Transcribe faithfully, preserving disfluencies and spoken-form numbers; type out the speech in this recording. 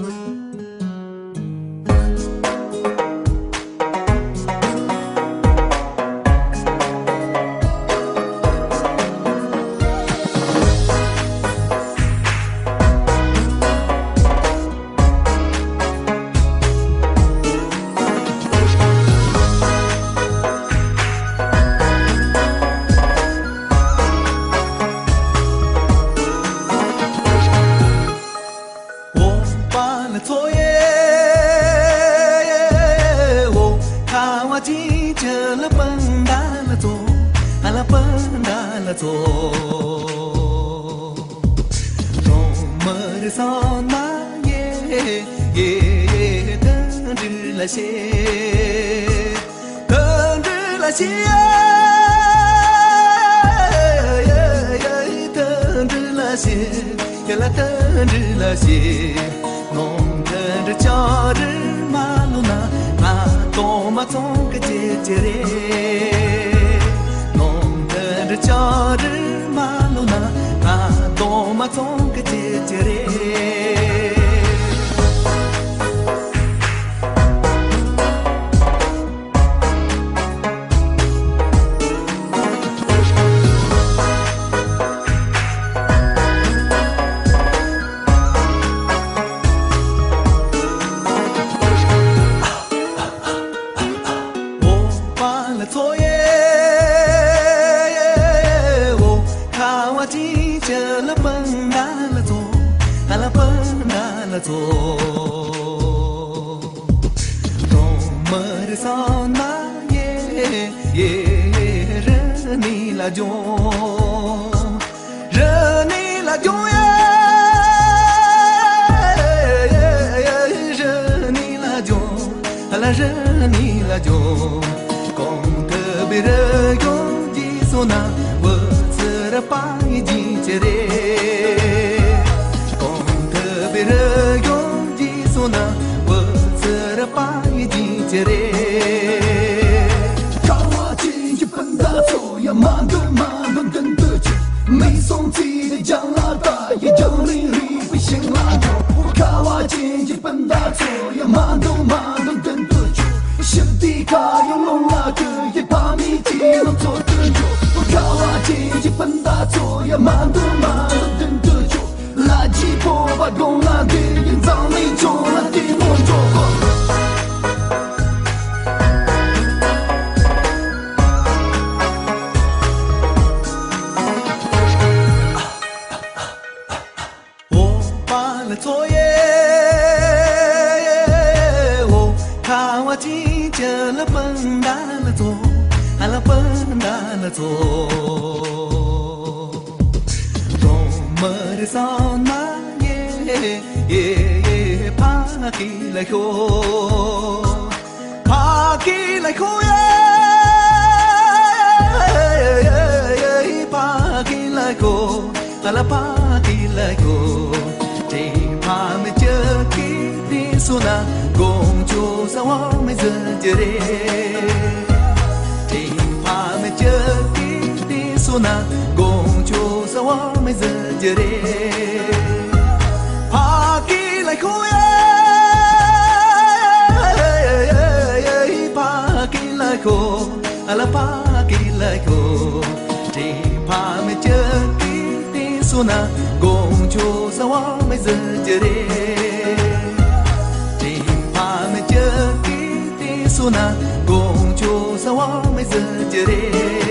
འོ་པ་ལ་ཚོ་ཡེ། འོ་ཁ་བ་ཅན་ཅི་ལ་པན་ད་ལ་ཚོ། ཨ་ལ་པན་ད་ལ་ཚོ། གྲོང་མི་རེ་སོང་ན་ཡེ་ཡེ་ཡེ་དུད་འགྲོ་ལ་ཤེས། དུད་འགྲོ་ལ་ཤེས། དུད་འགྲོ་ལ་ཤེས། ཁྱེད་ལ་དུད་འགྲོ་ལ་ཤེས། ནོང་དུད་འགྲོ་ཅོ་རི་མ་ལོ་ན་ང་གཏོང་མ་ཚོང་གི་ཅེ་ཅེ་རེད། ནོང་དུད་འགྲོ་ཅོ་རི་མ་ལོ་ན་ང་གཏོང་མ་ཚོང་གི་ཅེ་ཅེ་རེད། འོ་པ་ལ་ཚོ་ཡེ། འོ་ཁ་བ་ཅན་ཅི་ལ་པན་ད་ལ་ཚོ། ཨ་ལ་པན་ད་ལ་ཚོ། གྲོང་མི་རེ་སོང་ན་ཡེ་ཡེ་ཡེ་རི་ནི་ལ་ཇོ། རི་ནི་ལ་ཇོ་ཡེ། རི་ནི་ལ་ཇོ། ཨ་ལ་རི་ནི་ལ་ཇོ། གོང་དུ་བི་རི་ཡོང་ཇི་སོ་ན་བུ་ཚི་ར་པ་ཡི་ཇི་ཅི་རེད། གོང་དུ་བི་རི་ཡོང་ཇི་སོ་ན་བུ་ཚི་ར་པ་ཡི་ཇི་ཅི་རེད། ཁ་བ་ཅན་གྱི་སྤུན་ཟླ་ཚོ་ཡ་མ་འདུག་མ་འདུག་མདུན་དུ་ཆུག་མི་སོང་ཚེ་རྒྱང་ལ་ལྟ་ཡི་རྒྱང་རིང་རིང་པོ་ཞིང་ལ་འགྲོ། ཁ་བ་ཅན་གྱི་སྤུན་ཟླ་ཚོ་ཡ་མ་འདུག་མ་འདུག་མདུན་དུ་ཆུག་ཞི་བདེ་ཁ་ཡོང་ལུང་ལ་ཁུ་ཡི་ཕ་མེས་ཀྱི་ལོ་ཚོ་དུ་འགྲོ། ཁ་བ་ཅན་གྱི་སྤུན་ཟླ་ཚོ་ཡ་མ་འདུག་མ་འདུག་མདུན་དུ་ཆུག་ལ་ཇི་པོ་བ་དགོང་ལ་འདི་ཡིན་ཙང་མི་ཆུང་ལ་དེ་མོ་འགྲོ། འོ་པ་ལ་ཚོ་ཡེ། འོ་ཁ་བ་ཅན་ཅི་ལ་པན་ད་ལ་ཚོ། ཨ་ལ་པན་ད་ལ་ཚོ། གྲོང་མི་རེ་སོང་ན་ཡེ་ཡེ་ཡེ་ཕ་གི་ལ་ཤོག་ཕ་གི་ལ་ཤོག་ཡ། ཕ་གི་ལ་ཤོག་ཨ་ལ་ཕ་གི་ལ་ཤོག་དྲིན་ཕ་མི་སྐྱིད་ཀྱི་དེ་སོ་ན་དགོང་ཆུ་ཟ་བ་མི་ཟ་རྒྱུ་རེད། དྲིན་ཕ་མི་སྐྱིད་ཀྱི་དེ་སོ་ན་དགོང་ཆུ་ཟ་བ་མི་ཟ་རྒྱུ་རེད། ཕ་གི་ལ་ཤོག་ཡ། ཕ་གི་ལ་ཤོག་ཨ་ལ་ཕ་གི་ལ་ཤོག་དྲིན་ཕ་མི་སྐྱིད་ཀྱི་དེ་སོ་ན་དགོང་ཆུ་ཟ་བ་མི་ཟ་རྒྱུ་རེད། དྲིན་ཕ་མི་སྐྱིད་ཀྱི་དེ་སོ་ན་དགོང་ཆུ་ཟ་བ་མི་ཟ་རྒྱུ་རེད།